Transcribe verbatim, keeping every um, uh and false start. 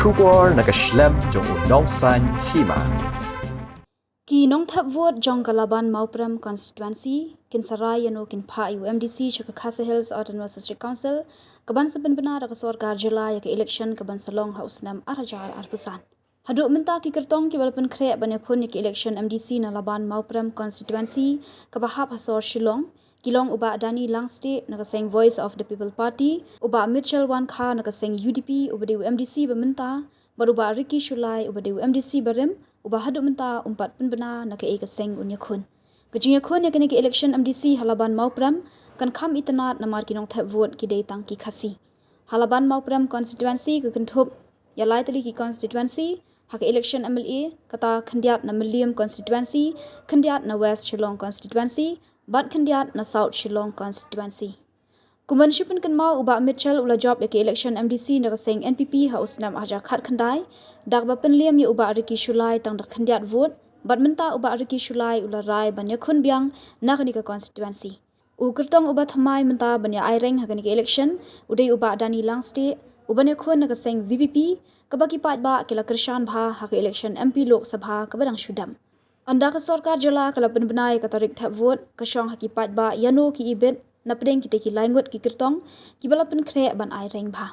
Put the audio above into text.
Khubor na ka shlem jong u Nongsaiñ Hima. Ki nongthep vote jong ka Laban Mawprem constituency kin sa rai ïano kin phah ïa u M D C sha ka Khasi Hills Autonomous District Council, kaban sa pynbna da ka sorkar jylla ïa ka election kaban sa long ha u snem ar hajar arphew san. Haduh mynta ki kyrtong kiba la pynkhreh ban ïakhun ïa ka election M D C na Laban Mawprem constituency kaba hap ha sor Shillong, ki long u Bah Danny Langstieh na ka seng Voice of the People Party, u Bah Mitchell Wankha na ka seng U D P uba dei u M D C ba mynta, bad u Bah Ricky Shullai uba dei u M D C barim, uba haduh mynta um pat pynbna na kaei ka seng un ïakhun. Ka jingïakhun ïa kane ka election M D C ha Laban Mawprem kan kham itynnad namar ki nongthep vote ki dei tang ki Khasi. Ha Laban Mawprem constituency ka kynthup ïa lai tylli ki constituency, ha ka election M L A kata khyndiat na Mylliem constituency, khyndiat na West Shillong constituency, bad khyndiat na South Shillong constituency. Kumban shu pynkynmaw, u Bah Mitchell u la jop ïa ka election M D C na ka seng N P P ha u snem ar hajar khatkhyndai, da kaba pynliem ïa u Bah Ricky Shullai tang da khyndiat vote, bad mynta u Bah Ricky Shullai u la rai ban ïakhun biang na kane ka constituency. U kyrtong uba thymmai mynta ban ïa aireng ha kane ka election u dei u Bah Danny Langstieh, uban ïakhun na ka seng V P P, kaba ki paidbah ki la kyrshan bha ha ka election M P Lok Sabha kaba dang shu dep. Ynda ka sorkar jylla ka la pynbna ïa ka tarik thep vote, ka shong ha ki paidbah ïano ki ibit napdeng kitei ki lai ngut ki kyrtong kiba la pynkhreh ban aireng bha.